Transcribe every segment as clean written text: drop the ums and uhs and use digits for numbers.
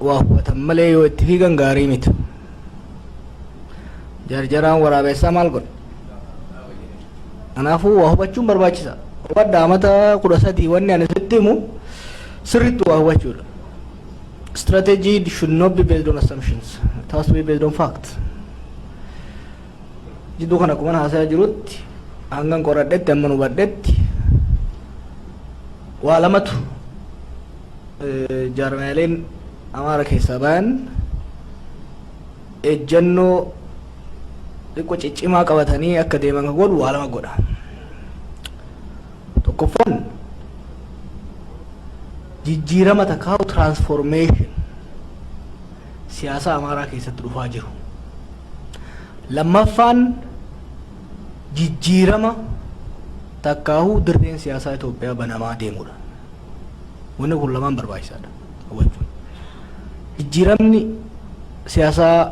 Waa hubatan malee yoo itti fiigan gaarii miti. Jarjaraan waraabessaa maal godha? Kanaafuu waa hubachuun barbaachisa. Hubadhaa, amata 13 wanni ani sitti himu sirriitti waa hubachuudha. Strategy should not be based on assumptions. It has to be based on facts. Jidduu kana akkuma haasayaa jirutti, hangan qoradhetti, hamman hubadhetti, waa lamatu jaarmiyaaleen Amaara keessaa bayan ejjannoo xiqqoo ciccimaa qabatanii akka deeman kan godhu waa lama godha. Tokkoffaan jijjiirama takkaa'u transformation siyaasa Amaaraa keessatti dhufaa jiru. Lammaffaan jijjiirama takkaa'uu dirreen siyaasaa Itoophiyaa banamaa deemudha. Wanni kun lamaan barbaachisaadha hubachuun. Jijjiiramni siyaasaa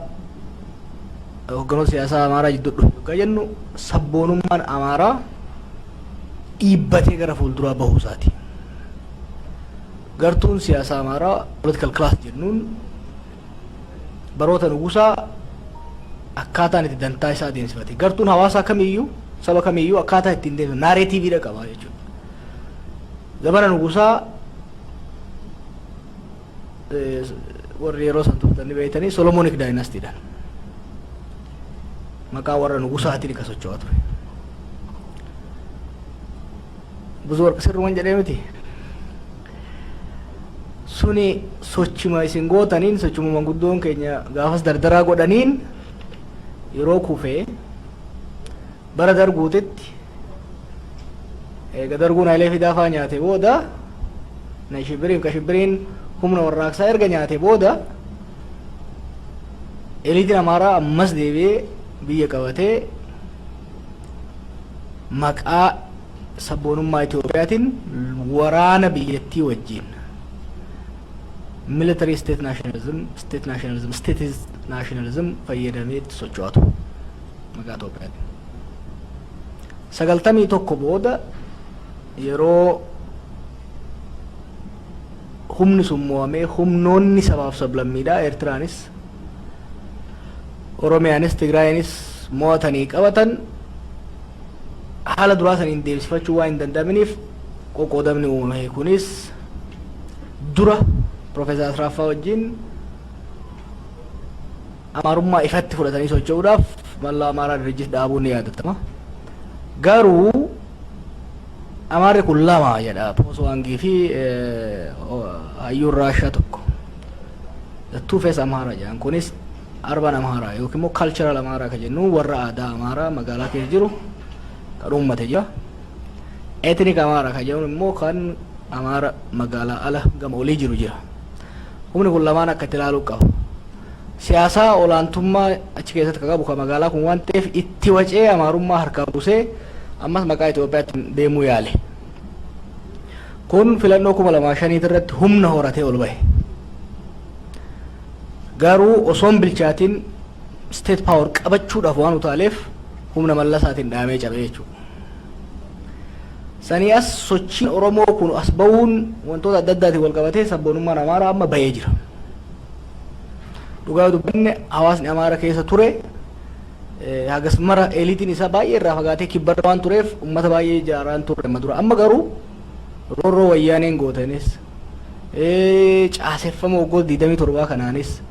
hogganoota siyaasaa Amaaraa jidduu dhufe yookaan jennu, sabboonummaan Amaaraa dhiibbatee gara fuulduraa bahuu isaati. Gartuun siyaasaa Amaaraa political class jennuun baroota nugusaa akkaataan itti dantaa isaa adeemsifate. Gartuun hawaasaa kamiyyuu, saba kamiyyuu akkaataa ittiin deemsisu narrativeiidha qaba jechuudha. Zamana nugusaa warri yeroo san turtan ni beektanii, Solomonic dynastydhaan. Maqaa warra nugusaatiin kan socho'aa ture. Buzu warqa sirruman jedhee miti. Suni sochima isin gootaniin, sochuma manguddoon keenya gaafas dardaraa godhaniin yeroo kufee, bara darguutitti eega darguun Hayilee Fidaa faa nyaate booda, na shibbiriin ka shibbiriin humna warraaqsaa erga nyaate booda, eliteiin Amaaraa ammas deebi'ee biyya qabatee maqaa sabboonummaa Itoophiyaatiin waraana biyyattii wajjin military state nationalism, state nationalism, statist nationalism fayyadamee itti socho'aa ture maqaa Itoophiyaatiin. 91 booda yeroo humni sun mo'amee, humnoonni sabaaf sablammiidhaa Eertiraanis, Oromiyaanis, Tigraayinis mo'atanii qabatan, haala duraa saniin deebisifachuu waan hin danda'aminiif qoqqoodamni uumame. Kunis dura Profeesar Asraaffaa wajjin Amaarummaa ifatti fudhatanii socho'uudhaaf mallaa Amaaraa Dirrijit dhaabuun ni yaadatama. Garuu Amaarri kun lama jedha Pooswaangii fi hayyuun Raashaa tokko. The two face Amaaraa jedhan. Kunis urban Amaaraa yookiin immoo cultural Amaaraa kan jennu, warra aadaa Amaaraa magaalaa keessa jiru kan uummate jira. Ethnic Amaaraa kan jedhamu immoo kan Amaara magaalaa ala gama olii jiru jira. Humni kun lamaan akka itti ilaaluu qaba. Siyaasaa olaantummaa achi keessatti kan qabu kan magaalaa kun waan ta'eef, itti wacee Amaarummaa harkaa buusee ammas maqaa Itoophiyaatti deemuu yaale. Kun filannoo 2005 irratti humna horatee ol bahe. Garuu osoon bilchaatiin state power qabachuudhaaf waan utaaleef humna Mallasaatiin dhahamee cabee jechuudha. Sanii as sochiin Oromoo kun as bahuun wantoota adda addaatiin wal qabatee sabboonummaan Amaaraa amma bahee jira. Dhugaa dubbanne, hawaasni Amaara keessa ture hagas mara eliteiin isaa baay'ee irraa fagaatee kibbarra waan tureef uummata baay'ee ijaaraan turre amma dura. Amma garuu roorroo Wayyaaneen gootanis, caaseffama waggoota 27 kanaanis,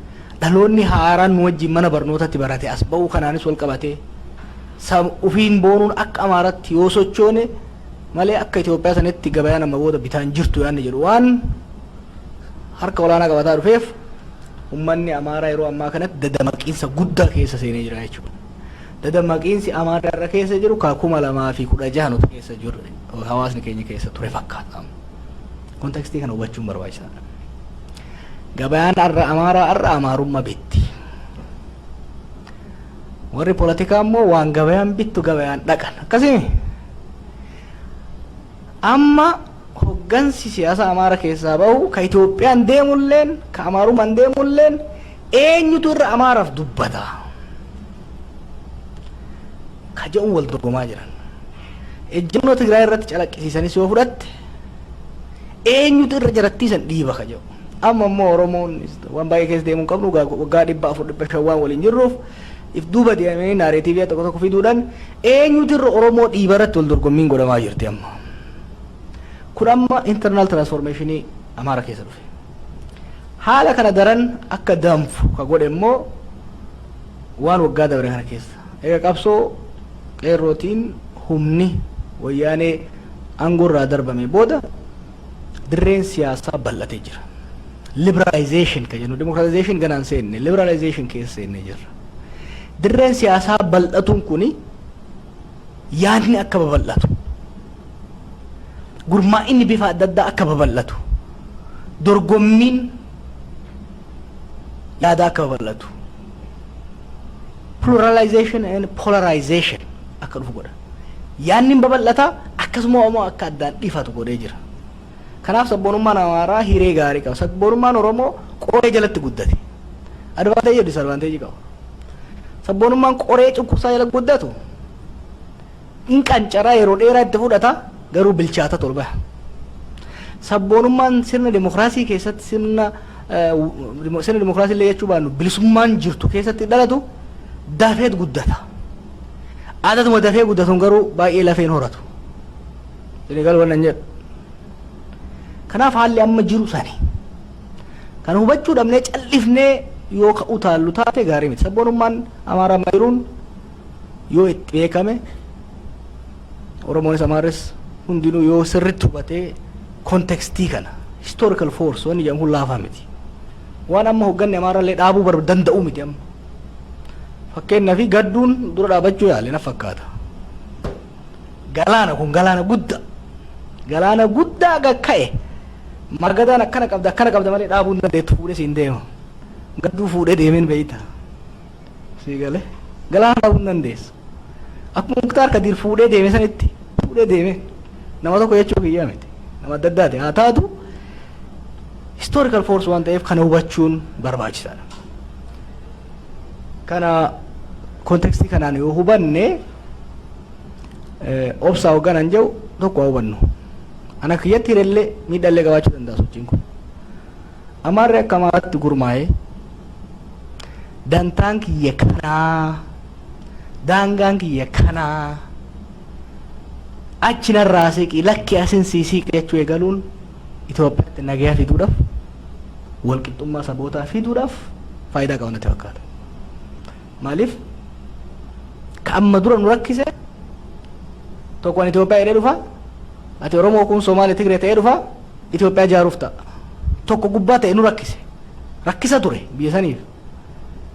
dhaloonni haaraan nu wajjin mana barnootatti barate as ba'uu kanaanis wal qabatee, ufiin boonuun akka Amaaratti yoo sochoone malee akka Itoophiyaa sanitti gabayaan amma booda bitaan jirtu yaanni jedhu waan harka olaanaa qabataa dhufeef, ummanni Amaaraa yeroo ammaa kanatti dadammaqiinsa guddaa keessa seenee jira jechuudha. Dadammaqiinsi Amaaraa irra keessa jiru ka 2016 nuti keessa jiru, hawaasni keenya keessa ture fakkaata. Contextii kana hubachuun barbaachisaadha. Gabayaan har'a Amaaraa har'a Amaarummaa bitti. Warri poolitikaa immoo waan gabayaan bittu gabayaan dhaqan. Akkasii amma hoggansi siyaasa Amaara keessaa bahu ka Itoophiyaan deemulleen ka Amaarummaan deemulleen eenyutu irra Amaaraaf dubbata ka jedhuun wal dorgomaa jiran. Ejjennoo Tigraay irratti calaqqisiisanis yoo fudhatte, eenyutu irra jarattiisan dhiiba ka jedhu. Amma immoo Oromoon waan baay'ee keessa deemuu hin qabnu, waggaa 400, 500 waan waliin jirruuf, if duuba deemanii narrative tokko tokko fiduudhaan eenyutu irra Oromoo dhiiba irratti wal dorgommiin godhamaa jirti amma. Kun amma internal transformationii Amaara keessa dhufe. Haala kana daran akka danfu ka godhe immoo waan waggaa dabre kana keessa. Egaa qabsoo qeerrootiin humni Wayyaanee aangoo irraa darbame booda dirreen siyaasaa bal'atee jira. Liberalization kan jennu, democratization ganaan seenne, liberalization keessa seennee jirra. Dirreen siyaasaa bal'atuun kuni yaadni akka babal'atu, gurmaa'inni bifa adda addaa akka babal'atu, dorgommiin yaadaa akka babal'atu, pluralization and polarization akka dhufu godha. Yaadni babal'ata, akkasuma immoo akka addaan dhifatu godhee jira. Kanaaf sabboonummaan Amaaraa hiree gaarii qaba. Sabboonummaan Oromoo qoree jalatti guddate. Advantage, disadvantage qaba. Sabboonummaan qoree cunqursaa jala guddatu in qancaraa, yeroo dheeraa itti fudhata, garuu bilchaata tol baha. Sabboonummaan sirna dimokiraasii keessatti, sirna dimokiraasii illee jechuu baannu, bilisummaan jirtu keessatti dhalatu dafeet guddata. Aadatuma dafee guddatuun garuu baay'ee lafeen horatu. Senegal wannan jedhu. Kanaaf haalli amma jiru sani. Kan hubachuu dhabnee callifnee yoo ka utaallu taate gaarii miti. Sabboonummaan Amaaraa jiruun yoo itti beekame, Oromoonis Amaarris hundinuu yoo sirritti hubatee contextii kana, historical force wanni jedhamu kun laafaa miti. Waan amma hoogganni Amaaraallee dhaabuu bar danda'u miti amma. Fakkeenyaa fi Gadduun dura dhaabachuu yaale na fakkaata. Galaana kun galaana guddaa. Galaana guddaa gakka'e. Margadaan akkana qabda, akkana qabda malee dhaabuu hin dandeettu, fuudhee siin deema. Gadduu fuudhee deemeen beeyta. Sii galee galaana dhaabuu hin dandeessu. Akkuma Muktaar Kadiir fuudhee deeme sanitti fuudhee deeme, nama tokko jechuu kiyyaa miti. Nama adda addaati. Haa taatu, historical force waan ta'eef kana hubachuun barbaachisaadha. Kana contextii kanaan yoo hubanne, obsaa hoogganan jedhu tokko haa hubannu. Ana kiyyatti hirellee miidhallee qabaachuu danda'a sochiin kun. Amaarri akka Amaaraatti gurmaa'ee, dantaan kiyya kanaa, daangaan kiyya kanaa, achi narraa siqi, lakki asin sii siqi jechuu eegaluun Itoophiyaatti nagayaa fiduudhaaf, walqixxummaa sabootaa fiduudhaaf faayidaa qaba natti fakkaata. Maaliif, ka amma dura nu rakkise tokko ani Itoophiyaa jedhee dhufa, ati Oromoo kun Somaalee, Tigree ta'ee dhufa, Itoophiyaa ijaaruuf ta'a. Tokko gubbaa ta'e nu rakkise. Rakkisa ture biyya saniif.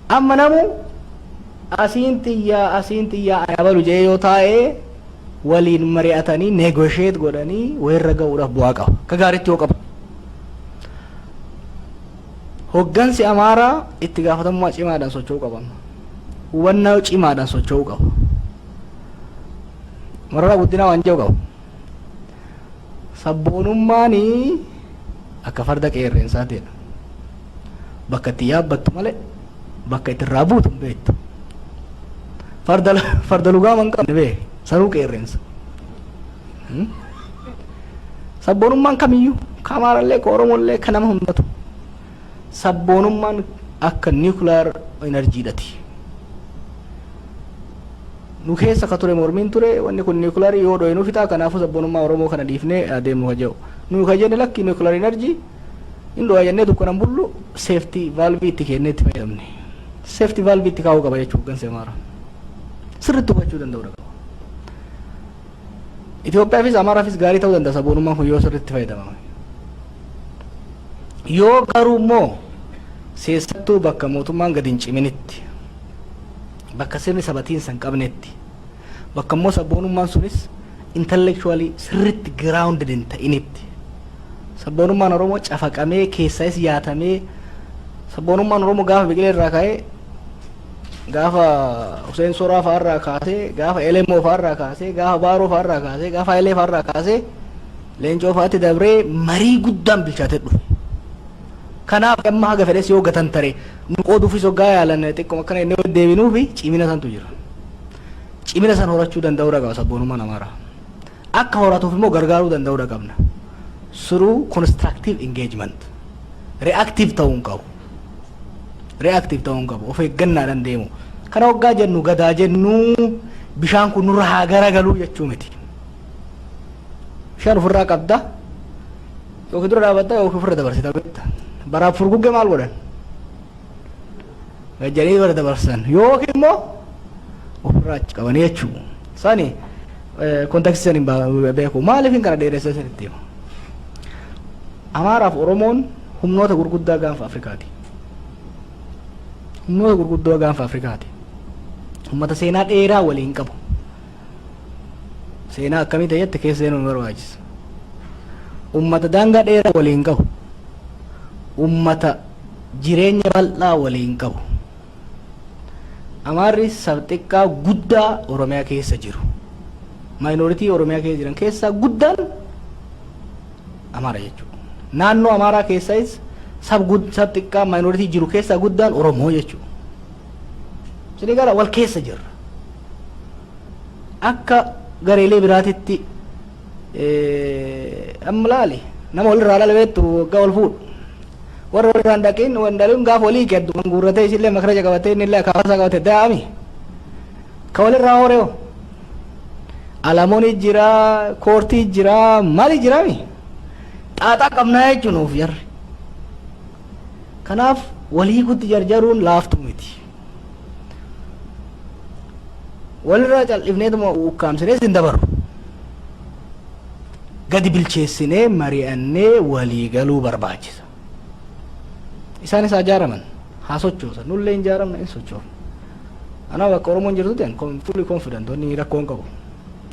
Amma namu asiin xiyyaa, asiin xiyyaa, ani abalu jedhee yoo taa'ee waliin mari'atanii negotiate godhanii wayirra ga'uudhaaf bu'aa qaba. Akka gaariitti yoo qabu. Hoggansi Amaaraa itti gaafatamummaa cimaadhaan socho'uu qaba. Hubannaa cimaadhaan socho'uu qaba. Mararaa Guddinaa waan jedhu qaba. Sabboonummaan akka farda qeerrensaatiidha. Bakka itti yaabbattu malee bakka itti irraa buutu hin beektu. Farda lugaama hin qabne beeki. Sanuu qeerrensa. Sabboonummaan kamiyyuu, ka Amaarallee, ka Oromollee, ka nama hundatu. Sabboonummaan akka nuclear energydhati. Nu keessa ka ture mormiin ture, wanni kun nuclearii yoo dho'e nu fixaa, kanaafuu sabboonummaa Oromoo kana dhiifnee adeemnu ka jedhu. Nu ka jenne lakki, nuclear energy hin dho'a jennee dukkanan bullu, safety valve itti kennee itti fayyadamne. Safety valve itti kaa'uu qaba jechuudha hoggansi Amaaraa. Sirriitti hubachuu danda'uu qaba. Itoophiyaafis Amaaraafis gaarii ta'uu danda'a sabboonummaan kun yoo sirriitti fayyadamame. Yoo garuu immoo keessattuu bakka mootummaan gadi hin ciminitti, bakka sirni sabatiinsa hin qabnetti, bakka immoo sabboonummaan sunis intellectually sirriitti grounded hin ta'initti, sabboonummaan Oromoo cafaqamee keessas yaatamee, sabboonummaan Oromoo gaafa Biqilee irraa ka'ee, gaafa Hussein Soraa fa'aa irraa kaasee, gaafa Elemoo fa'aa irraa kaasee, gaafa Baaroo fa'aa irraa kaasee, gaafa Hayilee fa'aa irraa kaasee, Leencoo fa'aatti dabree marii guddaan bilchaatee dhufe. Kanaaf amma haga fedhes yoo gatan tare nu qooduufis hoggaa yaalan xiqquma akkana inni deebinuufi cimina santu jira. Cimina san horachuu danda'uudha qaba sabboonummaan Amaaraa. Akka horatuuf immoo gargaaruu danda'uudha qabna. Through constructive engagement. Reactive ta'uu hin qabu. Reactive ta'uu hin qabu. Of eeggannaadhaan deemu. Kana waggaa jennu gadaa jennu bishaan kun nurra haa garagaluu jechuu miti. Bishaan ofirraa qabda. Yookiin dura dhaabatta yookiin ofirra dabarsita beekta. Baraaf furgugge maal godhan? Gajjanii bara dabarsan yookiin immoo ofirraa achi qabanii jechuudha. Sani context sani beeku. Maaliif hin kana dheeressa sanitti hima? Amaaraaf Oromoon humnoota gurguddaa gaanfa Afrikaati. Humnoota gurguddoo gaanfa Afrikaati. Uummata seenaa dheeraa waliin qabu. Seenaa akkamii ta'etti keessa seenuu nu barbaachisa. Uummata daangaa dheeraa waliin qabu. Uummata jireenya bal'aa waliin qabu. Amaarri sab xiqqaa guddaa Oromiyaa keessa jiru. Minority Oromiyaa keessa jiran keessaa guddaan Amaara jechuudha. Naannoo Amaaraa keessas sab xiqqaa minority jiru keessaa guddaan Oromoo jechuudha. Isin gara wal keessa jirra. Akka gareelee biraatitti amma laali nama walirraa dhalabeettu waggaa wal fuudhu. Warra walirraa hin dhaqin wandaliin gaafa walii keddu kan guurratee isillee makaraja qabatee inni illee akaafasaa qabate da'ami. Ka walirraa horeeho. Alamooni jira, koortii jira, maali jiraami? Xaaxaa qabnaa jechuun nuuf jarri. Kanaaf walii kutti jarjaruun laaftuu miti. Walirraa cal'ifneetuma ukkaamsinee sin dabarru. Gadi bilcheessinee mari'annee walii galuu barbaachisa. Isaanis haa ijaaraman, haa sochoosan, nullee hin ijaaramne hin sochoofne. Anaa bakka Oromoon jirtutti an fully confident, wanni rakkoo hin qabu.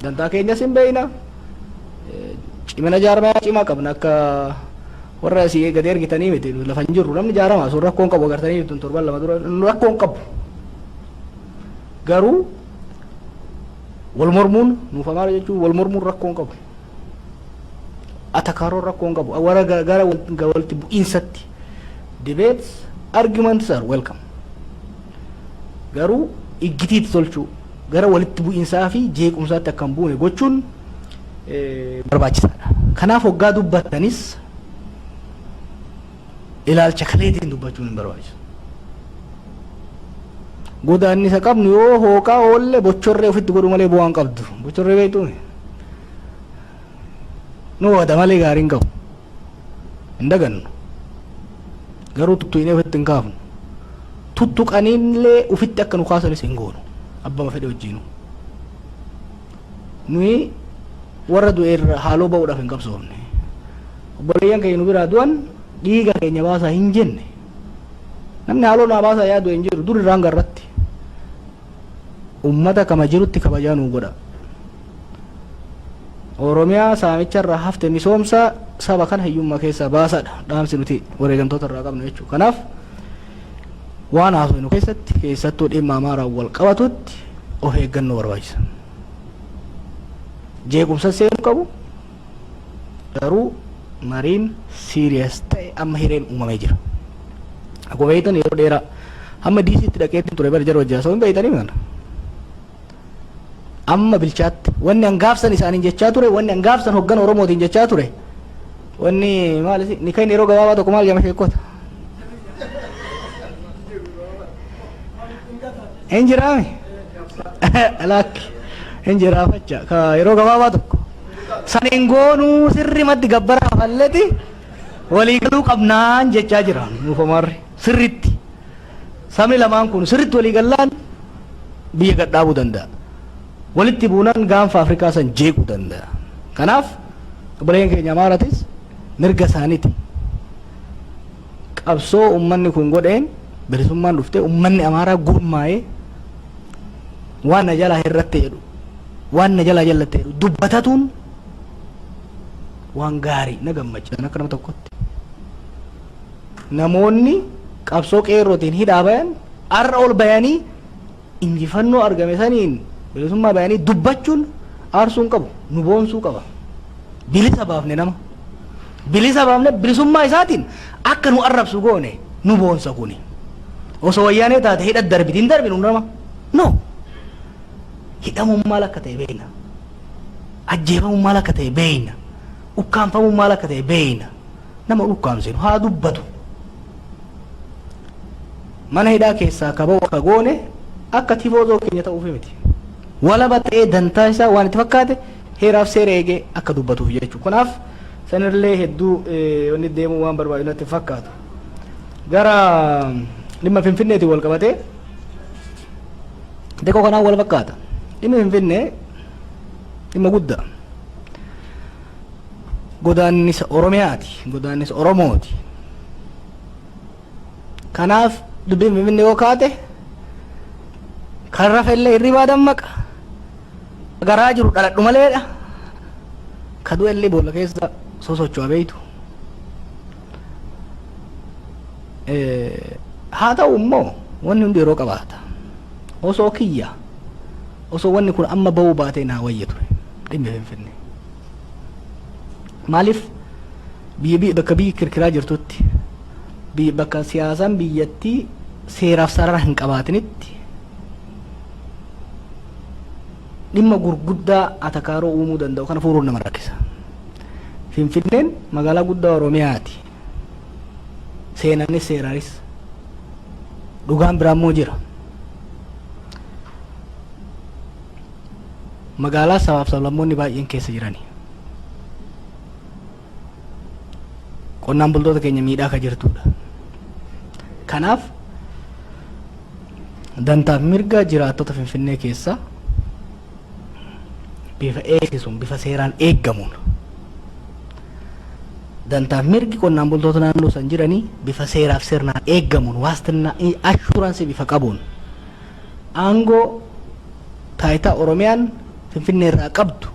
Dantaa keenyas hin beekna. Cimina jaarmaa cimaa qabna, akka warra asii gadi ergitanii miti, lafa hin jirru namni ijaaramaa sun rakkoo hin qabu. Agartanii jirtu torban 2 dura rakkoo hin qabu. Garuu wal mormuun nuuf Amaara jechuun wal mormuun rakkoo hin qabu. Atakaaroon rakkoo hin qabu. Warra gara walitti bu'iinsatti debates, arguments are welcome. Garuu iggitiitti tolchuu, gara walitti bu'iinsaa fi jeequmsaatti akka hin buune gochuun barbaachisaadha. Kanaaf hoggaa dubbattanis ilaalcha kaleetiin dubbachuun hin barbaachisu. Godaannisa qabnu yoo hooqaa oolle bochorree ofitti godhu malee bu'aan qabdu. Bochorree beektuumi? Nu wada malee gaarii hin qabu. Hin dagannu. Garuu tuttuqnee ofitti hin kaafnu. Tuttuqaniillee ofitti akka nu kaasanis hin goonu. Abbama fedhe wajjiinu. Nuyi warra du'eerra haaloo ba'uudhaaf hin qabsoofne. Obboleeyyan keenya nu biraa du'an dhiiga keenya baasaa hin jenne. Namni haaloo naa baasaa yaadu hin jiru dur irraan garratti. Ummata kama jirutti kabajaa nuu godha. Oromiyaa saamicha irraa hafte misoomsa, saba kana hiyyummaa keessaa baasaadha dhaamsi nuti wareegamtoota irraa qabnu jechuudha. Kanaaf waan haasofnu keessatti, keessattuu dhimma Amaaraan wal qabatutti, of eeggannoo barbaachisa. Jeequmsa seenuu qabu, garuu mariin serious ta'e amma hireen uumamee jira. Akkuma beektan yeroo dheeraa hamma DCtti dhaqeetti ture bara jara wajjin haasa'uu hin beektanii kana. Amma bilchaatti wanni hangaafsan isaaniin jechaa ture, wanni hangaafsan hoggana Oromootiin jechaa ture, wanni maal ni kan yeroo gabaabaa tokko maal jedhama sheekota. Hin jiraami? Lakki hin jiraafacha ka yeroo gabaabaa tokko. Saniin goonuu sirrimatti gabbara hafalleti walii galuu qabnaan jechaa jira nuuf Amaarri sirritti. Sabni lamaan kun sirritti walii gallaan biyya gad dhaabuu danda'a. Walitti buunaan gaanfa Afrikaa san jeequu danda'a. Kanaaf obboleeyyan keenya Amaaratis mirga isaaniiti. Qabsoo uummanni kun godheen bilisummaan dhuftee uummanni Amaaraa gurmaa'ee waan na jalaa hir'atte jedhu, waan na jalaa jallatte jedhu dubbatatuun waan gaarii na gammachiisan akka nama tokkotti. Namoonni qabsoo qeerrootiin hidhaa bayan har'a ol bayanii injifannoo argame saniin bilisummaa bayanii dubbachuun aarsuu hin qabu, nu boonsuu qaba. Bilisa baafne, nama bilisa baafne, bilisummaa isaatiin akka nu arrabsu goone, nu boonsa kuni. Osoo wayyaanee taate hidha darbiti, hin darbinu nama. No. Hidhamuun maal akka ta'e beekna. Ajjeefamuun maal akka ta'e beekna. Ukkaanfamuun maal akka ta'e beekna. Nama ukkaamsinu haa dubbatu. Mana hidhaa keessaa ka ba'u akka goone akka tifoozoo keenya ta'uufi miti. Walaba ta'ee dantaa isaa waan itti fakkaate heeraaf seera eegee akka dubbatuuf jechuudha. Kanaaf sanirlee hedduu wanni deemuu waan barbaadu natti hin fakkaatu. Gara dhimma Finfinneetiin wal qabatee xiqqoo kanaan wal fakkaata. Dhimmi Finfinnee dhimma guddaa. Godaannisa Oromiyaati. Godaannisa Oromooti. Kanaaf dubbiin Finfinnee yoo kaate kan rafellee hirribaa dammaqa. Garaa jiru dhaladhu maleedha. Ka du'ellee boolla keessa sosocho'a beeytu. Haa ta'u immoo wanni hundi yeroo qabaata. Osoo kiyya osoo wanni kun amma ba'uu baatee naa wayya ture dhimmi Finfinnee. Maaliif biyya bakka biyyi kirkiraa jirtutti, biyya bakka siyaasaan biyyattii seeraaf sarara hin qabaatinitti dhimma gurguddaa atakaaroo uumuu danda'u kana furuun nama rakkisa. Finfinneen magaalaa guddaa Oromiyaati. Seenaanis seeraanis dhugaan biraa immoo jira. Magaalaa sabaaf sablammoonni baay'een keessa jirani. Qonnaan bultoota keenya miidhaa ka jirtudha. Kanaaf dantaaf mirga jiraattota Finfinnee keessaa bifa eegsisuun, bifa seeraan eeggamuun, dantaaf mirgi qonnaan bultoota naannoo san jiranii bifa seeraaf sirnaan eeggamuun, waastinaa assurance bifa qabuun, aangoo taayitaa Oromiyaan Finfinnee irraa qabdu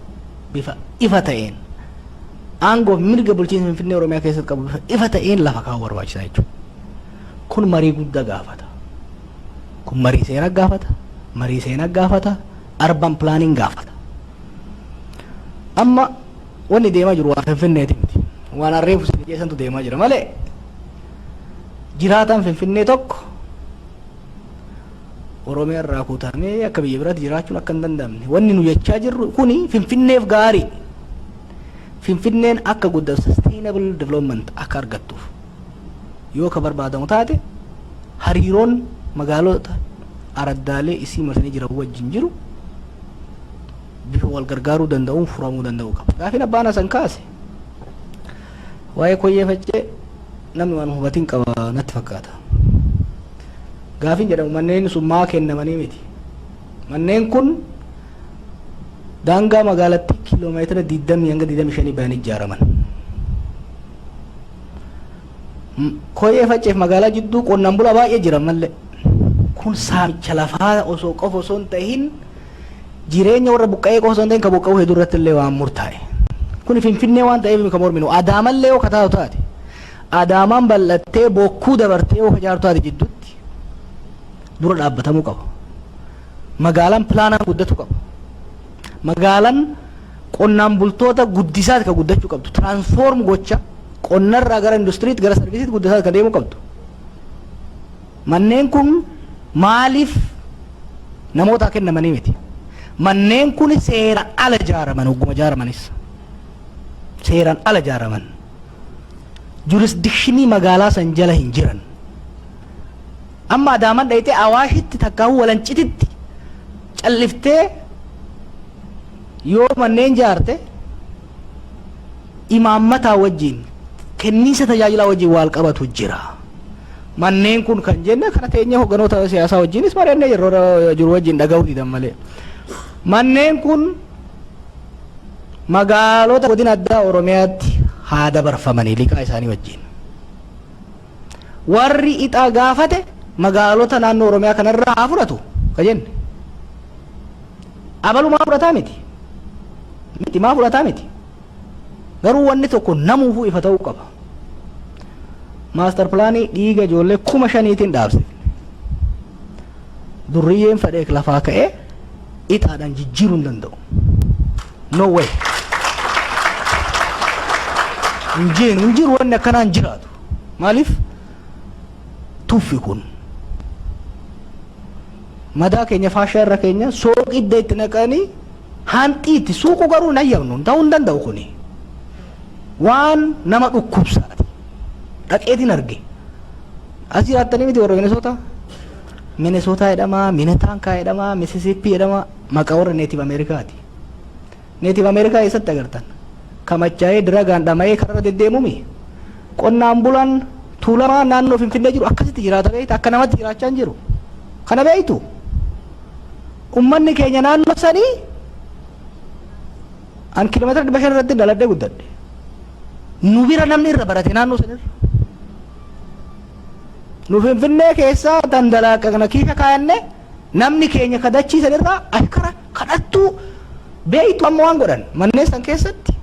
bifa ifa ta'een, aangoo fi mirga bulchiinsa Finfinnee Oromiyaa keessatti qabu bifa ifa ta'een lafa kaa'uu barbaachisaa jechuudha. Kun marii guddaa gaafata. Kun marii seeraa gaafata, marii seenaa gaafata, urban planning gaafata. Amma wanni deemaa jiru waan Finfinneeti miti. Waan harreefu isin jeessantu deemaa jira malee jiraataan Finfinnee tokko Oromiyaa irraa kutamee akka biyya biraatti jiraachuun akka hin danda'amne. Wanni nu jechaa jirru kuni Finfinneef gaarii. Finfinneen akka guddatu, sustainable development akka argattuuf yoo ka barbaadamu taate, hariiroon magaalota araddaalee isii marsanii jiran wajjin jiru bifa wal gargaaruu danda'uun furamuu danda'uu qaba. Gaafiin abbaan Hasan kaase waa'ee Koyyee Faccee namni waan hubatiin qaba natti fakkaata. Gaafiin jedhamu manneen sun maa kennamanii miti. Manneen kun daangaa magaalattii kiiloomeetira 20 hanga 25 bayanii ijaaraman. Koyyee Facceef magaalaa jidduu qonnaan bulaa baay'ee jira mallee. Kun saamicha lafaa osoo qofa osoo hin tahin, jireenya warra buqqa'ee qofa osoo hin ta'in, ka buqqa'uu hedduu irratti illee waan murtaa'e. Kuni Finfinnee waan ta'eef kan morminu. Adaamallee yoo kataatu taate, Adaamaan bal'attee Bokkuu dabartee yoo kajaartu taate, jidduutti dura dhaabbatamuu qaba. Magaalaan pilaanaan guddachuu qaba. Magaalaan qonnaan bultoota guddisaati kan guddachuu qabdu. Transform gocha qonnarraa gara industiriitti, gara serviceiitti guddisaati kan deemuu qabdu. Manneen kun maaliif namoota kennamanii miti. Manneen kun seera ala ijaaraman, hogguma ijaaramanis seeraan ala ijaaraman. Jurisdiction magaalaa san jala hin jiran. Amma Adaaman dhayitee Awaashitti takkaahuu Walancititti calliftee yoo manneen jaarte, imaammataa wajjin, kenniinsa tajaajilaa wajjin wal qabatu jira. Manneen kun kan jenne kana teenyee hogganoota siyaasaa wajjinis mari'annee yeroo jiru wajjin dhaga'uu didan malee. Manneen kun magaalota godina addaa Oromiyaatti haa dabarfamanii liqaa isaanii wajjin. Warri ixaa gaafate magaalota naannoo Oromiyaa kanarraa haa fudhatu ka jenne. Abalu maa fudhataa miti? Miti, maa fudhataa miti? Garuu wanni tokko namuufuu ifa ta'uu qaba. Master planii dhiiga ijoollee 5,000tiin dhaabsifne. Durriyyeen fadhee lafaa ka'ee ixaadhaan jijjiiruu hin danda'u. No way. Hin jiru, hin jiru, wanni akkanaa hin jiraatu. Maaliif? Tuffi kun. Madaa keenya faashaa irra keenya sooqidda itti naqanii hanxii itti suuqu garuu hin hayyamnu, ta'uu hin danda'u kuni. Waan nama dhukkubsaati. Dhaqeetiin arge. As jiraattanii miti warra Minisoota? Minnesota jedhama, Minnetonka jedhama, Mississippi jedhama, maqaa warra Native Ameerikaati. Native Ameerikaa eessatti agartan? Kamachaa'ee diragaan dhama'ee kararra deddeemumi. Qonnaan bulaan Tuulamaa naannoo Finfinnee jiru akkasitti jiraata beekta, akka namatti jiraachaa hin jiru. Kana beektu? Ummanni keenya naannoo sanii an kiiloomeetira 500 irratti dhaladhee guddadhe. Nu bira namni irra barate naannoo sanirra. Nu Finfinnee keessaa dandalaaqaqna kiisha kaayanne, namni keenya ka dachii sanirraa ashkara kadhattuu beektu. Amma waan godhan manneen san keessatti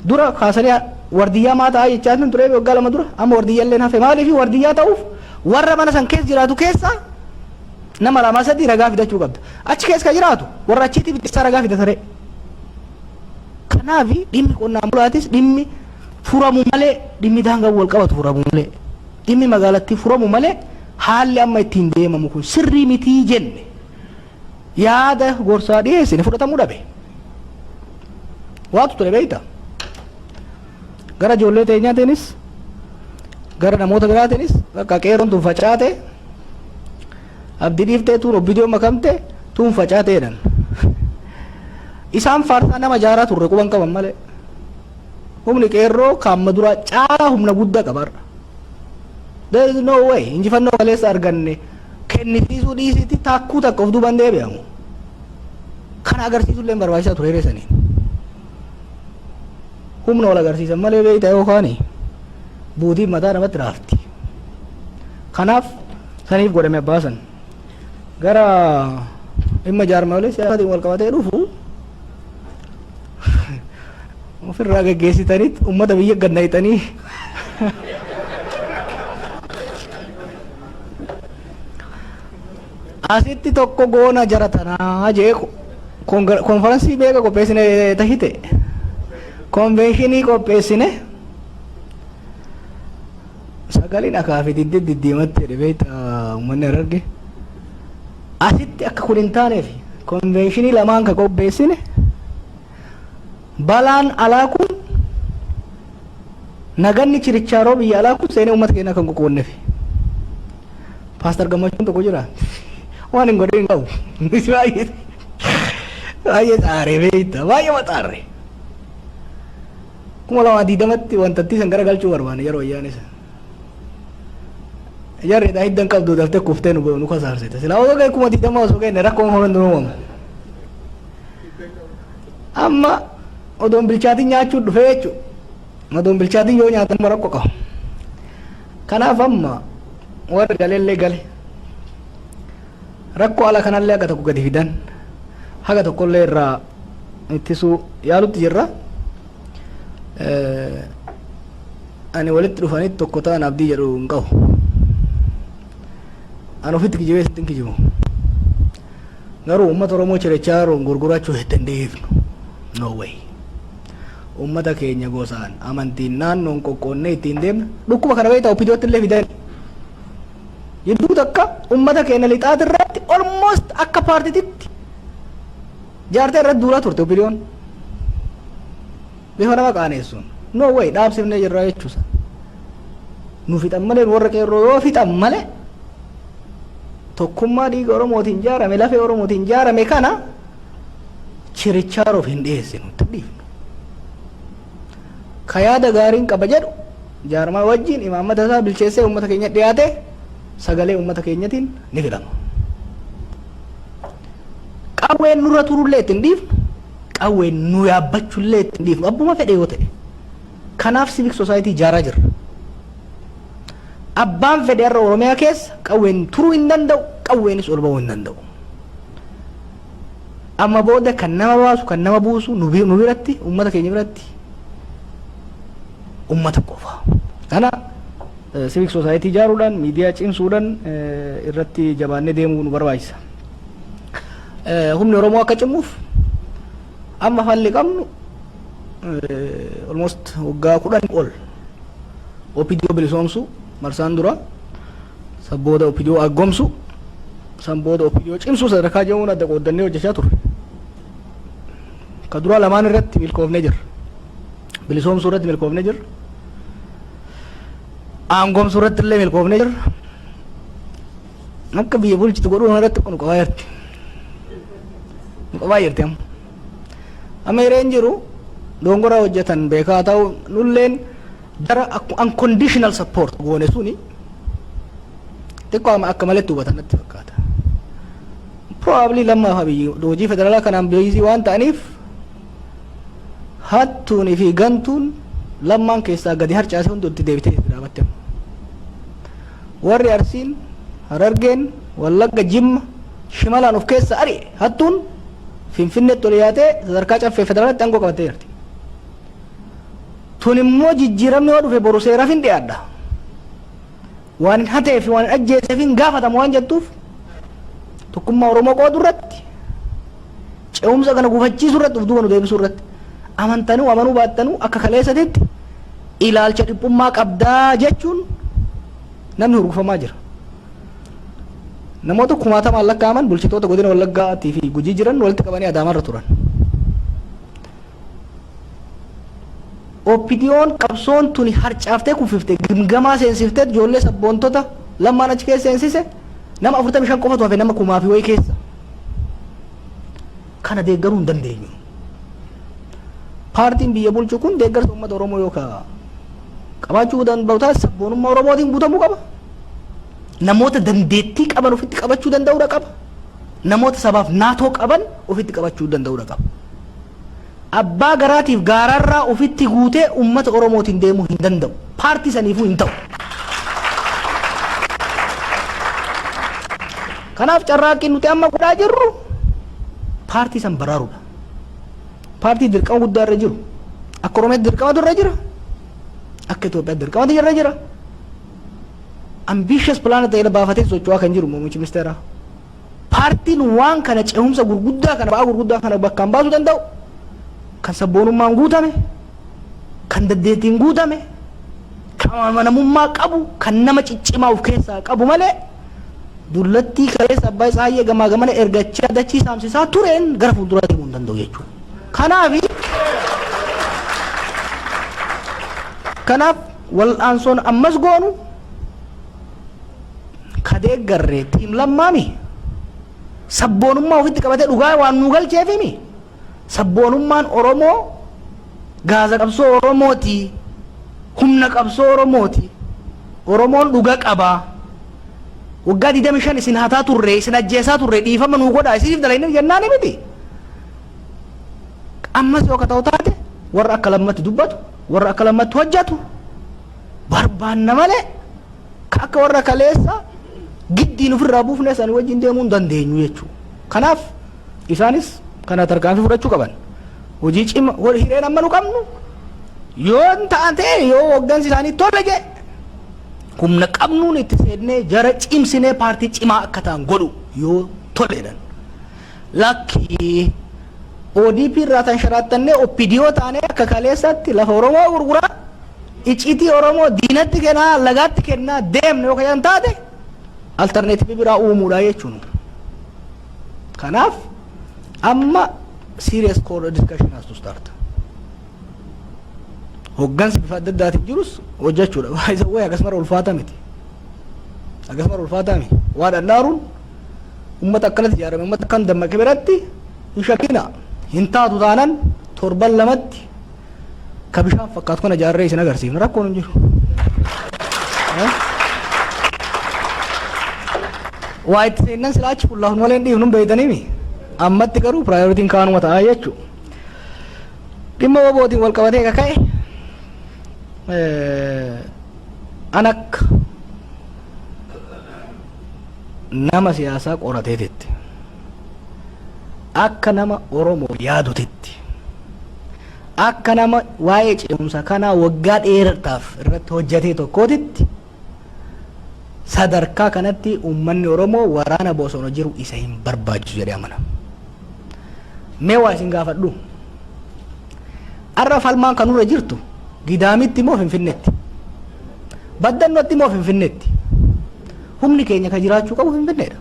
dura kaasanii wardiyyaa maa ta'aa jechaa tun ture waggaa 2 dura. Amma wardiyyaa illee hafe. Maaliif wardiyyaa ta'uuf warra mana san keessa jiraatu keessa nama lama sadii ragaa fidachuu qabda. Achi keessa ka jiraatu warra achiitiif isaa ragaa fidatare. Kanaaf dhimmi qonnaan bulaatis dhimmi furamu malee, dhimmi daangaa wal qabatu furamu malee, dhimmi magaalattii furamu malee, haalli amma ittiin deemamu kun sirrii mitii jenne yaada gorsaa dhiyeessine fudhatamuu dhabe. Waatu ture beekta. Gara ijoollee teenyaatiinis gara namoota biraatiinis bakka qeerroon tun facaate, abdii dhiiftee tuun obbidiyoo makamte tuun facaate jedhan. Isaan faarsaa nama jaaraa turre quban qaban malee. Humni qeerroo kaamma duraa caalaa humna guddaa qaba har'a. There is no way injifannoo kaleessa arganne kennisiisuu dhiisitti taakkuu takka of duuban deebi'amu. Kana agarsiisuu illee barbaachisaa ture hiree. Humna wal agarsiisan malee beektaa yookaan buutiin mataa namatti raafti. Kanaaf saniif godhame abbaasan. Gara dhimma jaarmaalee siyaasaatiin wal qabatee dhufu, ofirraa gaggeessitaniit uummata biyya gannayxanii asitti tokko goona jara tanaa jee konferansii beeka qopheessine, tahite convention qopheessine, sagaliin akaafi didde diddiimatti jedhe beekta uummanni Hararge. Asitti akka kun hin taaneef convention lamaan ka qopheessine, balaan alaa kun, naganni chirichaaroo biyya alaa kun seenee uummata keenya kan qoqqoonneef. Paastar Gammachuun tokko jira, waan hin godhin hin qabu. Baay'ee baay'ee xaaree beekta, baay'ee maxaarre. 2020tti wantatti san gara galchuu barbaanne yeroo wayyaane san. Jarri dha hiddan qabdu daftee kuftee nu kasaarsite. Silaa osoo ga'e 20,000 osoo ga'e rakkoon kun hundi uumamu. Amma odoon bilchaatiin nyaachuu dhufee jechuudha. Odoon bilchaatiin yoo nyaatan rakkoo qaba. Kanaaf amma warri galeellee gale rakkoo ala kanallee haga tokko gadi fidan, haga tokkollee irraa ittisuu yaalutti jirra. Ani walitti dhufanitti tokko ta'an abdii jedhu hin qabu. Ani ofitti kijibee sitti hin kijibu. Garuu uummata Oromoo chirechaa gurgurachuu hin dandeeffnu. No way. Uummata keenya gosaan, amantiin, naannoon qoqqoonnee ittiin deemna. Dhukkuba kana beektaa OPDOtti illee fidan. Jidduu takka uummata keenya lixaati irratti almost akka paartititti jaartee irratti duulaa turte OPDOn. Bifa nama qaaneessuun. No way, dhaabsifnee jirra jechuusa. Nu fixan malee, warra qeerroo yoo fixan malee, tokkummaa dhiiga Oromootiin ijaarame, lafee Oromootiin ijaarame kana chirichaaruuf hin dhiyeessinu, itti dhiifnu. Ka yaada gaariin qaba jedhu jaarmaa wajjin imaammata isaa bilcheessee uummata keenya dhiyaate sagalee uummata keenyatiin ni filama. Qawween nurra turullee ittiin dhiifnu, qawween nu yaabbachullee ittiin dhiifnu, abbuma fedhe yoo ta'e. Kanaaf civic society ijaaraa jirra. Abbaan fedhe har'a Oromiyaa keessa qawween turuu hin danda'u, qawweenis ol ba'uu hin danda'u. Amma booda kan nama baasu, kan nama buusu nu biratti, uummata keenya biratti uummata qofa. Kana civic society ijaaruudhaan, miidiyaa cimsuudhaan irratti jabaannee deemuu nu barbaachisa. Humni Oromoo akka cimuuf amma falli qabnu almost waggaa 10 ol OPDO bilisoomsu marsaan dura, san booda OPDO aggoomsu, san booda OPDO cimsuu sadarkaa jedhamuun adda qooddannee hojjechaa turre. Ka dura lamaan irratti milkoofnee jirra. Bilisoomsuu irratti milkoofnee jirra. Aangoomsuu irratti illee milkoofnee jirra. Akka biyya bulchitu godhuu irratti nu qabaa jirti. Nu qabaa jirti amma. Amma hireen jiru dongora hojjetan beekaa ta'u nulleen jara unconditional support goone suni xiqqoo akka maletti hubatan natti fakkaata. Probably Lammaaf Abiyyi hojii federaalaa kanaan busy waan ta'aniif, hattuunii fi gantuun Lammaan keessaa gadi harcaasee hundi itti deebitee itti dhaabatte. Warri Arsiin, Harargeen, Wallagga, Jimma, Shimalaan of keessa ari'e hattuun Finfinneetti ol yaatee sadarkaa caffee federaalaatti aangoo qabattee jirti. Tun immoo jijjiiramni yoo dhufe boru seeraaf hin dhiyaadha. Waan hin hatee fi waan hin ajjeeseef hin gaafatamu waan jettuuf, tokkummaa Oromoo qoodu irratti, ce'umsa kana gufachiisuu irratti, of duuba nu deebisuu irratti, amantanuu amanuu baattanuu akka kaleessatitti ilaalcha dhiphummaa qabdaa jechuun namni hurgufamaa jira. Namoota kumaatamaan lakkaa'aman bulchitoota godina Wallaggaatii fi Gujii jiran walitti qabanii Adaamarra turan. OPDOn qabsoon tuni harcaaftee kuffifte, gimgamaa seensiftee, ijoollee sabboontota Lammaan achi keessa seensise, nama 45 qofatu hafe nama kumaa fi wayii keessa. Kana deeggaruu hin dandeenyu. Paartiin biyya bulchu kun deeggarsa uummata Oromoo yookaan qabaachuu danda'u taate sabboonummaa Oromootiin guutamuu qaba. Namoota dandeettii qaban ofitti qabachuu danda'uudha qaba. Namoota sabaaf naatoo qaban ofitti qabachuu danda'uudha qaba. Abbaa garaatiif gaararraa ofitti guutee uummata Oromootiin deemuu hin danda'u. Paartii saniifuu hin ta'u. Kanaaf carraaqqiin nuti amma godhaa jirru paartii san baraaruudha. Paartii dirqama guddaa irra jiru. Akka Oromiyaatti dirqamatu irra jira. Akka Itoophiyaatti dirqamatu irra jira. Ambitious plan ta'e baafatee socho'aa kan jiru muummichi ministeeraa. Paartiin waan kana, cehumsa gurguddaa kana, ba'aa gurguddaa kana bakkaan baasuu danda'u, kan sabboonummaan guutame, kan dandeettiin guutame, kan amanamummaa qabu, kan nama ciccimaa of keessaa qabu malee dullattii kaleessa Abbaa Tsaayyee gamaa gamana ergachaa dachii saamsisaa tureen gara fuulduraa deemuu hin danda'u jechuudha. Kanaaf wal'aansoon ammas goonu ka deeggarre team Lammaami, sabboonummaa ofitti qabatee dhugaa waan nu galcheefimi. Sabboonummaan Oromoo gaaza qabsoo Oromooti, humna qabsoo Oromooti. Oromoon dhuga qaba. Waggaa 25 isin hataa turre, isin ajjeesaa turre, dhiifama nuu godhaa, isiniif dalayne jennaani miti. Ammas yoo ka ta'u taate warra akka Lammatti dubbatu, warra akka Lammatti hojjetu barbaanna malee ka akka warra kaleessa giddiin ofirraa buufne isaanii wajjin deemuu hin dandeenyu jechuudha. Kanaaf isaanis kana tarkaanfii fudhachuu qaban. Hojii cima hireen amma nu qabnu yoo hin ta'an ta'e, yoo hoggansi isaanii tole jedhe, humna qabnuun itti seennee jara cimsinee paartii cimaa akka ta'an godhu yoo toleedhan. Lakkii, ODP irraa tan sharaattannee OPDO taanee akka kaleessatti lafa Oromoo gurguraa, icitii Oromoo diinatti kennaa, lagaatti kennaa deemne yoo kan taate, alternative biraa uumuudha jechuun. Kanaaf amma serious core discussion has to start. Hoggansi bifa adda addaatiin jirus hojjechuudha. Isa wayi akkasuma ulfaata miti. Akkasuma ulfaataa miti. Waa dhandhaaruun uummata akkanatti ijaarame, uummata akkan dammaqe biratti hin shakkina. Hin taatu taanan torban lamatti ka bishaan fakkaatu kana ijaarree isin agarsiifna, rakkoon hin jiru. Waa itti seennan silaa achi fullaafnu malee hin dhiifnu, hin beeytaniimi. Ammatti garuu priorityn kaanuma ta'a jechuudha. Dhimma WBOtiin wal qabatee ka ka'e, an akka nama siyaasaa qorateetitti, akka nama Oromoo yaadutitti, akka nama waa'ee ce'umsa kanaa waggaa dheerataaf irratti hojjetee tokkootitti, sadarkaa kanatti uummanni Oromoo waraana bosona jiru isa hin barbaachisu jedhee amana. Mee waa isin gaafadhu. Har'a falmaan kan nurra jirtu Gidaamitti moo Finfinneetti? Baddannootti moo Finfinneetti? Humni keenya kan jiraachuu qabu Finfinneedha.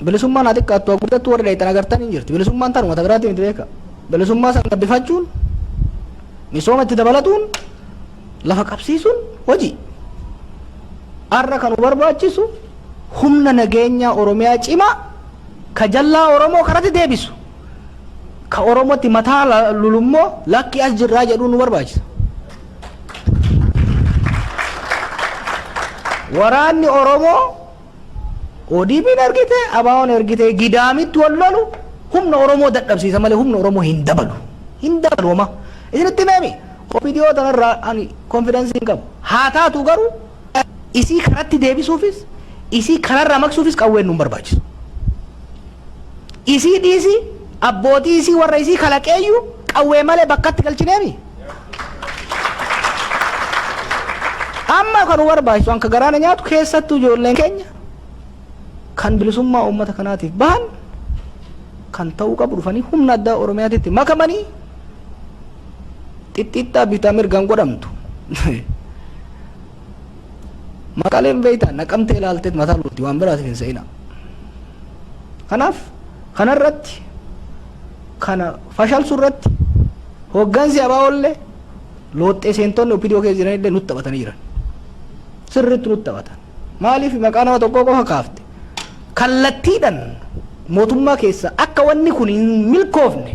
Bilisummaan haa xiqqaattu haa guddattu warri dheeytan agartan hin jirti. Bilisummaan tanuma ta biraatti miti, beeka. Bilisummaa san gabbifachuun Misooma itti dabalatuun lafa qabsiisuun hojii. Har'a kan nu barbaachisu humna nageenyaa Oromiyaa cimaa ka jallaa Oromoo karatti deebisu, ka Oromootti mataa lulummoo lakki as jirraa jedhuu nu barbaachisa. Waraanni Oromoo ODP'n ergite, ABO'n ergite, Gidaamitti wal lolu humna Oromoo dadhabsiisa malee humna Oromoo hin dabalu. Hin dabalu homaa. Isinitti himeemi, OPDO tanarraa ani confidence hin qabu. Haa taatu garuu isii karatti deebisuufis isii kararraa maqsuufis qawween nu hin barbaachisu. Isii dhiisi, abbootii isii warra isii kalaqeeyyu qawwee malee bakkatti galchineemi. Amma kan nu barbaachisu, anka garaana nyaatu, keessattuu ijoolleen keenya kan bilisummaa uummata kanaatiif bahan, kan ta'uu qabu dhufanii humna addaa Oromiyaatitti makamanii xixxiixxaa bitaa mirgaan godhamtu. Maqaleen beektaa, Naqamtee ilaalteet mataa lolti, waan biraatiif hin se'ina. Kanaaf kanarratti, kana fashalsu irratti hooggansi ABO'llee looxxee seentonni OPDO keessa jiranillee nutti taphatanii jiran. Sirriitti nutti taphatan. Maaliif maqaa nama tokkoo qofa kaafte? Kallattiidhaan mootummaa keessa akka wanni kun hin milkoofne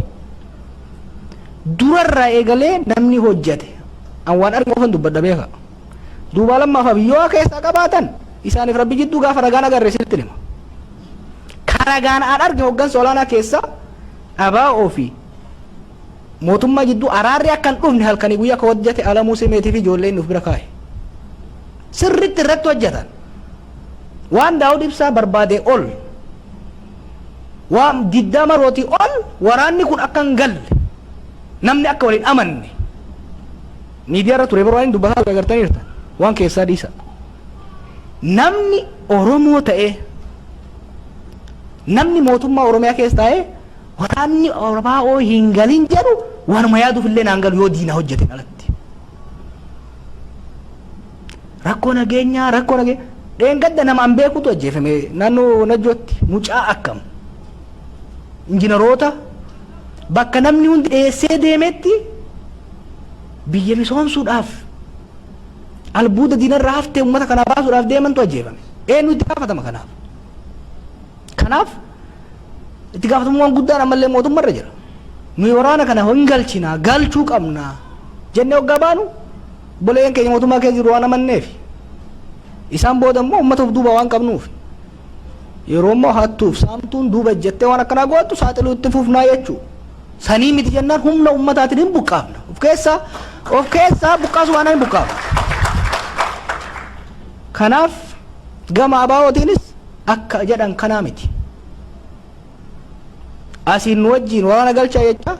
durarraa eegalee namni hojjete, an waan arge qofan dubbadha, beeka. Duuba lammaaf abiyyoo keessaa qabaatan isaaniif rabbi jidduu gaafa ragaan agarre sitti hima. Ka ragaan an arge, hooggansa olaanaa keessaa ABO fi mootummaa jidduu araarri akka hin dhufne halkanii guyyaa akka hojjete Alamuu Simeetii fi ijoollee inni of bira kaa'e. Sirriitti irratti hojjetan. Waan Daawud Ibsaa barbaade ol, waan diddaa marootii ol, waraanni kun akka hin galle, namni akka waliin amanne miidiyaa irra ture, baroo waan dubbataa ture agartaniirta, waan keessaa dhiisa. Namni Oromoo ta'ee, namni mootummaa Oromiyaa keessa taa'ee waraanni Oromoo hin galin jedhu waanuma yaaduuf illee naan galu yoo diina hojjeten alatti. Rakkoo nageenyaa, rakkoo nageenya. Dheengadda nama an beekutu ajjeefame naannoo Najjootti, mucaa akkam. Injiinaroota bakka namni hundi dheessee deemetti biyya misoomsuudhaaf, albuuda diinarraa haftee uummata kanaa baasuudhaaf deemantu ajjeefame. Eenyu itti gaafatama kanaaf? Kanaaf itti gaafatamummaan guddaan ammallee mootummarra jira. Nuyi waraana kana hin galchinaa, galchuu qabna jennee hoggaa baanu, obboleeyyan keenya mootummaa keessa jiru waan amanneef, isaan booda immoo uummata of duuba waan qabnuuf, yeroo immoo hattuuf saamtuun duuba ejjettee waan akkanaa gootu saaxiluu itti fufnaa jechuu. Sanii miti jennaan humna uummataatiin hin buqqaafna. Of keessaa buqqaasu waan hin buqqaafna. Kanaaf gama ABOtiinis akka jedhan kanaa miti. Asiin nu wajjiin waraana galchaa jecha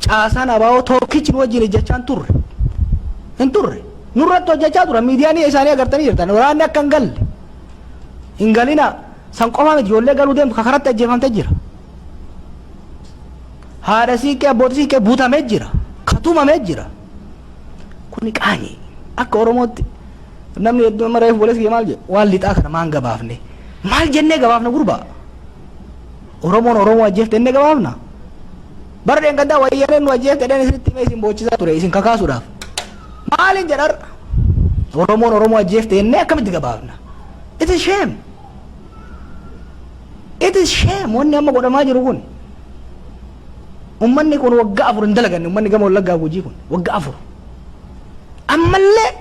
caasaan ABO tokkichi nu wajjiin ejjechaa hin turre. Hin turre. Nurratti hojjechaa turan, miidiyaan isaanii agartanii jirtan. Waraanni akka hin galle. Hin galina, san qofaa miti, ijoollee galuu deemtu kakaratti ajjeefamtee jira. Haadha siiqqee, abbootii siiqqee butamee jira. Katumamee jira. Kuni qaanii. Akka Oromootti namni hedduu amma reefu boleessi maal jedhu, waan lixaa kana maan gabaafne? Maal jennee gabaafna gurbaa? Oromoon Oromoo ajjeefte jennee gabaafna? Bara dheengaddaa wayyaaneen nu ajjeefte jedheen isinitti himee isin boochisaa ture isin kakaasuudhaaf. Maaliin jedhar? Oromoon Oromoo ajjeefte jennee akkamitti gabaafna? It is shame. It is shame wanni amma godhamaa jiru kun. Ummanni kun waggaa 4 hin dalaganne, ummanni gama Wallaggaa Gujii kun waggaa 4. Ammallee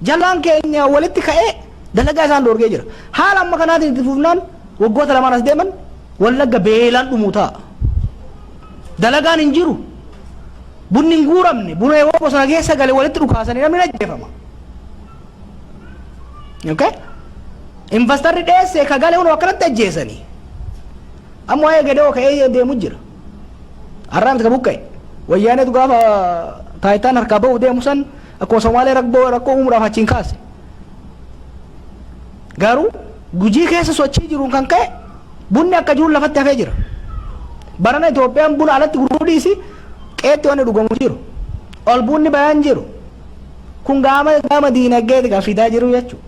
jalaan keenya walitti ka'ee dalagaa isaan dhoorgee jira. Haala amma kanaatiin itti fufnaan waggoota lamaan as deeman Wallagga beelaan dhumuu ta'a. Dalagaan hin jiru. Bunni hin guuramne. Buna yeroo bosona keessa gale walitti dhukaasanii namni ajjeefama. Okay? Investorri dheesse ka gale hunoo akkanatti ajjeesanii. Amma waa'ee Gedeo ka'ee deemu jira. Har'aa miti ka buqqa'e. Wayyaaneetu gaafa taayitaan harkaa ba'uuf deemu san akkuma Somaalee rakkoo uumuudhaaf achiin kaase. Garuu Gujii keessa sochii jiruun kan ka'e bunni akka jiru lafatti hafee jira. Barana Itoophiyaan buna alatti gurguruu dhiisi, qeetti wanni dhugamu jiru. Ol bunni bayaan jiru. Kun gaama diinagdeeti kan fidaa jiru jechuudha.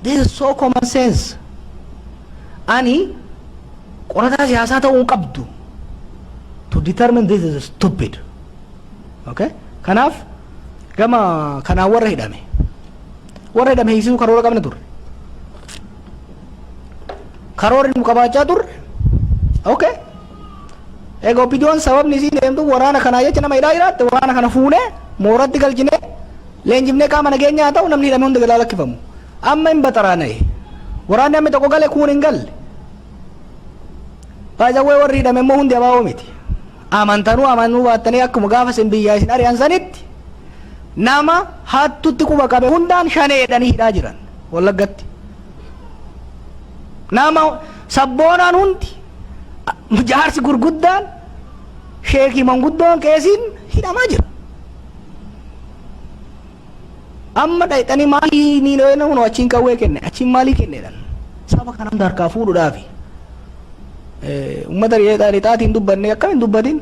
This is so common sense. Ani qorataa siyaasaa ta'uu hin qabdu. To determine this is stupid. Okay? Kanaaf gama kanaan warra hidhame. Warra hidhame hiisisuu karoora qabna turre. Karoorri nu qabaachaa turre. Okay. Egaa OPDOn sababni isiin deemtu waraana kanaa jecha nama hidhaa jiraatte, waraana kana fuunee mooratti galchinee leenjifnee qaama nageenyaa haa ta'u, namni hidhame hundi galaa lakkifamu. Amma hin baxaraana'e. Waraanni hammi tokko gale, kuun hin galle. Baay'ee warri hidhame immoo hundi ABO miti. Amantanuu amanuu baattanii, akkuma gaafa isin biyyaa isin ari'an sanitti nama hattutti quba qabe hundaan shanee jedhanii hidhaa jiran Wallaggatti. Nama sabboonaan hundi, jaarsi gurguddaan, sheekii, manguddoon, qeesiin hidhamaa jira. Amma dhayxanii maalii ni nu achiin qawwee kenne, achiin maalii kenneedhan saba kana hunda harkaa fuudhuudhaafi. Uummata lixaatiin dubbanne, akkam hin dubbatin.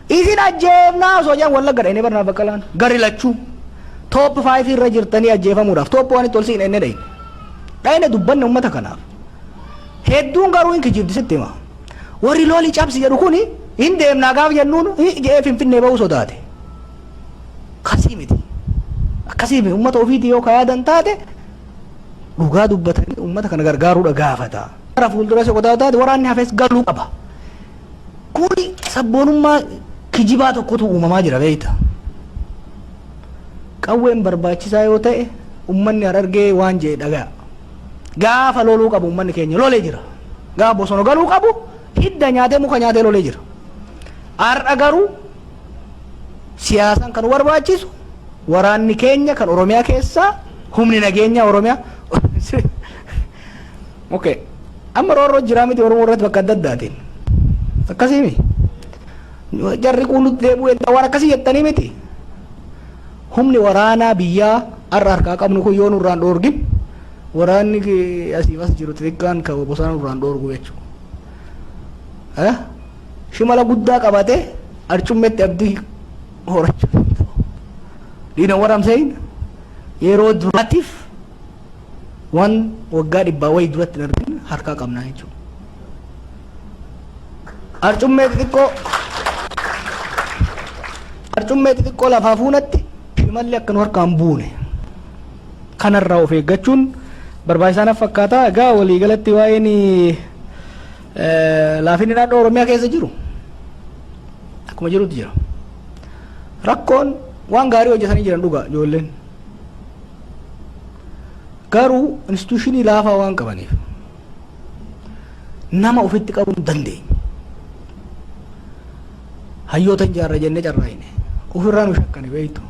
Isin ajjeefnaa osoo jedhan Wallagga dhayne barnaa Baqqalaan gari lachuu top 5 irra jirtanii ajjeefamuudhaaf top 1 itti ol siin enne dhayne. Dhayne dubbanne uummata kanaaf. Hedduun garuu hin kijibdi, sitti hima. Warri loolii cabsi jedhu kuni hin deemnaa gaaf jennuun jedhee Finfinnee bahuu sodaate. Akkasii miti. Akkasii miti, uummata ofiitii yoo ka yaadan taate dhugaa dubbatanii uummata kana gargaaruudha gaafata. Gara fuuldura isa qotaa taate waraanni hafes galuu qaba. Kuni sabboonummaa kijibaa tokkotu uumamaa jira, beekta. Qawween barbaachisaa yoo ta'e, uummanni Harargee waan jedhe dhagaya. Gaafa loluu qabu uummanni keenya lolee jira. Gaafa bosona galuu qabu hidda nyaatee, muka nyaatee lolee jira. Har'a garuu siyaasaan kan barbaachisu waraanni keenya kan Oromiyaa keessaa, humni nageenyaa Oromiyaa. Okay. Amma roorroo jiraa miti Oromoo irratti bakka adda addaatiin. Akkasii mi? Jarri kunutti deebi'uu edda waan akkasii jettanii miti. Humni waraanaa biyyaa har'a harkaa qabnu kun yoo nurraan dhoorgin, waraanni asiif as jiru xixiqqaan kan bosona nurraan dhoorgu jechuudha. Shimala guddaa qabatee arcummeetti abdii horachuu danda'u. You know what I'm saying? Yeroo duraatiif waan waggaa 100 wayii duratti hin argin harkaa qabnaa jechuudha. Arcummee xixiqqoo lafaa fuunatti shimalli akka nu harkaan buune kanarraa of eeggachuun barbaachisaa naf fakkaata. Egaa waliigalatti waa'een laafinni naannoo Oromiyaa keessa jiru akkuma jirutti jira. Rakkoon waan gaarii hojjetanii jiran dhugaa ijoolleen. Garuu institution laafaa waan qabaniif nama ofitti qabuu hin dandeenye. Hayyoota hin jaarra jennee carraa'ine. Ofirraa nu shakkani, beektu.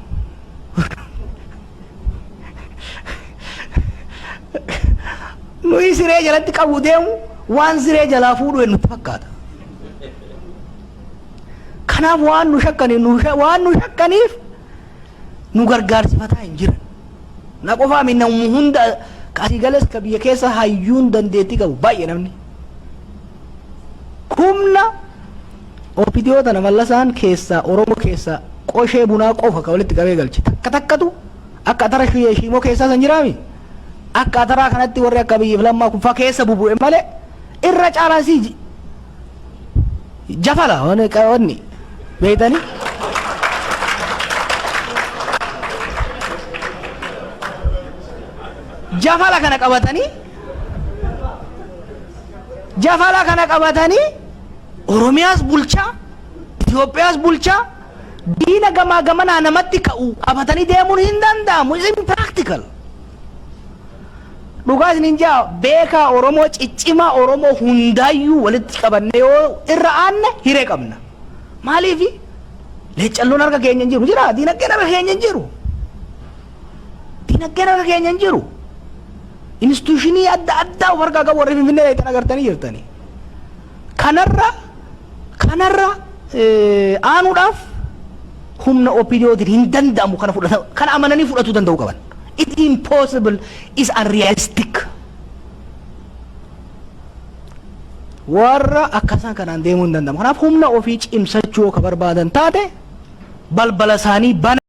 Nuyi siree jalatti qabu deemu waan siree jalaa fuudhu nutti fakkaata. Kanaaf waan nu shakkaniif waan nu shakkaniif nu gargaarsifataa hin jiran. Na qofaa mi, namni hunda asii gales ka biyya keessa hayyuun dandeettii qabu baay'ee namni. Humna OPDO tana Mallasaan keessaa, Oromoo keessaa qoshee bunaa qofa ka walitti qabee galche. Takka takkatu akka atara shiimoo keessaa san jiraami. Akka ataraa kanatti warri akka biyyiif Lammaa kun fa keessa bubu'e malee irra caalaan sii jafala wanni beeytanii. Jafala kana qabatanii, jafala kana qabatanii Oromiyaas bulchaa, Itoophiyaas bulchaa, diina gamaa gamanaa namatti ka'u qabatanii deemuun hin danda'amu. Is impractical. Dhugaa isinin jaa, beekaa Oromoo ciccimaa Oromoo hundaayyuu walitti qabanne yoo irra aanne hiree qabna. Maaliifi leeccalloon harka keenya hin jiru, jira diinagdeen harka keenya hin jiru. Diinagdeen harka keenya hin jiru. Institution adda addaa of harkaa qabu warri Finfinnee dheeytan agartanii jirtanii. Kanarra aanuudhaaf humna OPDOtiin hin danda'amu. Kana fudhata, kana amananii fudhatuu danda'uu qaban. It impossible, is unrealistic. Warra akkasaan kanaan deemuu hin danda'amu. Kanaaf humna ofii cimsachuu yoo ka barbaadan taate balbala isaanii bana.